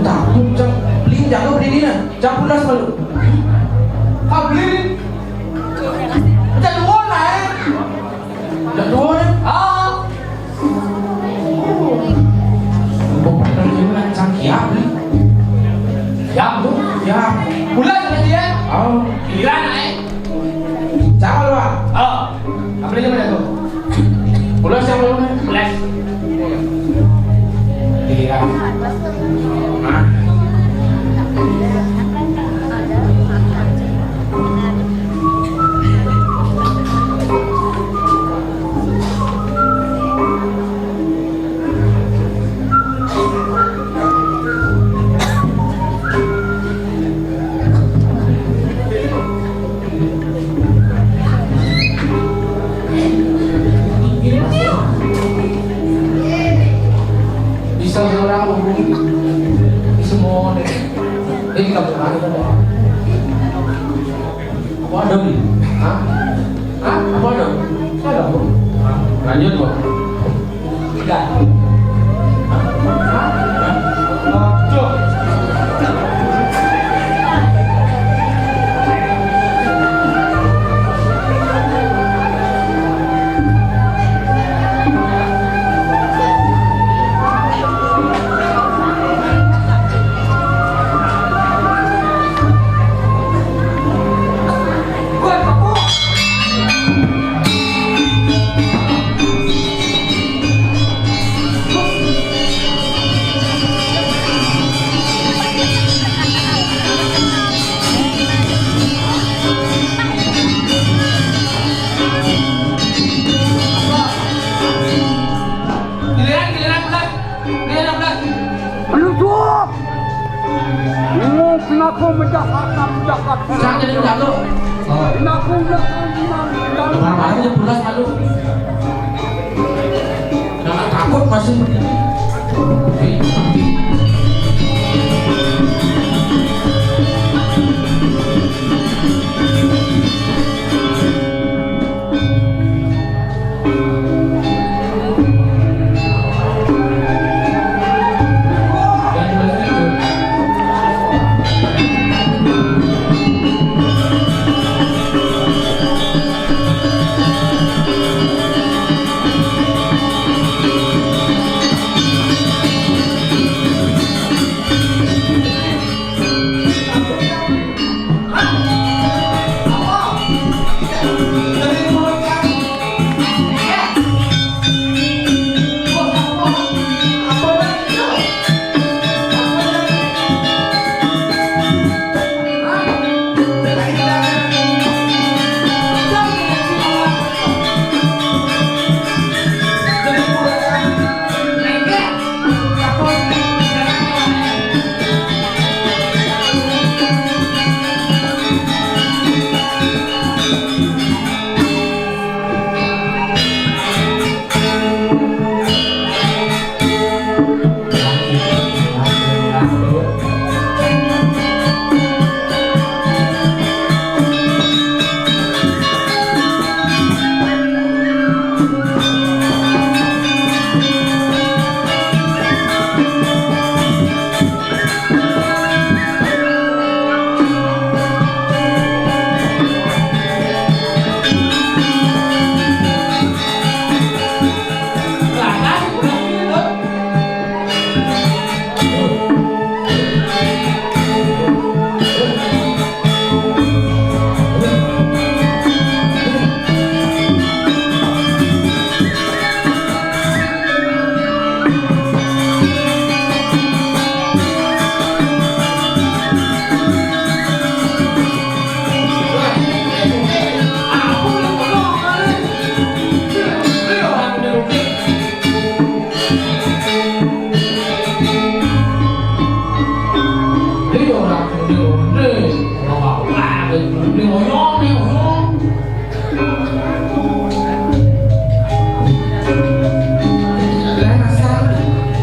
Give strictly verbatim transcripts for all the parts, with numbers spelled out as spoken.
Takut, Cang. Beli, jangan beli ni nah. Jangan pulas malu. Ah, beli. Macam dua nah, eh. Macam dua nah. Ah. Bukan cuma Cang kiap ni. Kiap tu? Kiap. Pulas berarti, eh? Oh. Giliran, eh? Cang, Pak. Oh. Apa dia mana tu? Pulas yang belum? Pulas. Giliran. Hah? Bisa orang hubungi semua deh. Eh, kita berani kan? Apa ada ni? Hah? Hah? Apa ada? Ada apa? Lanjut, Pak. Tidak. Hah? Hah? Hah? Tuh. Giliran, giliran, Blas. Giliran, Blas. Aduh, Cuk. Oh, kenapa menjahat, menjahat? Jangan jadi jatuh. Oh. Kenapa menjahat, menjahat? Marah-marah aja, Blas, malu. Jangan takut, masih berdiri.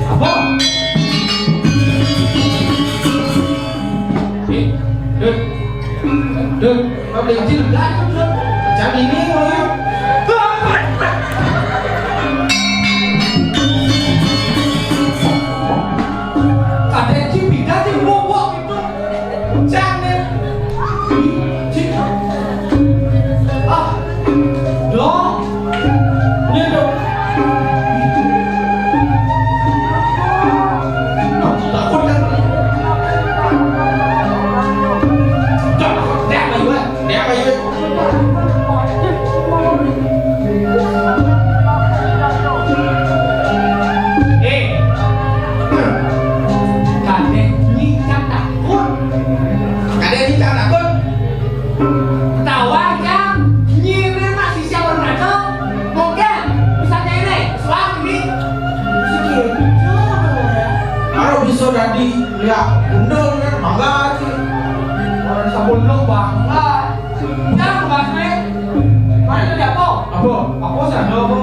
Apa? Eh, eh, eh. Macam ini, orang. Ada yang cipik. Ya, bener kan, bangga sih. Orang sampun lu bangga. Ya, bangga sih. Mana tadi apa? Apa? Apa sih ada apa?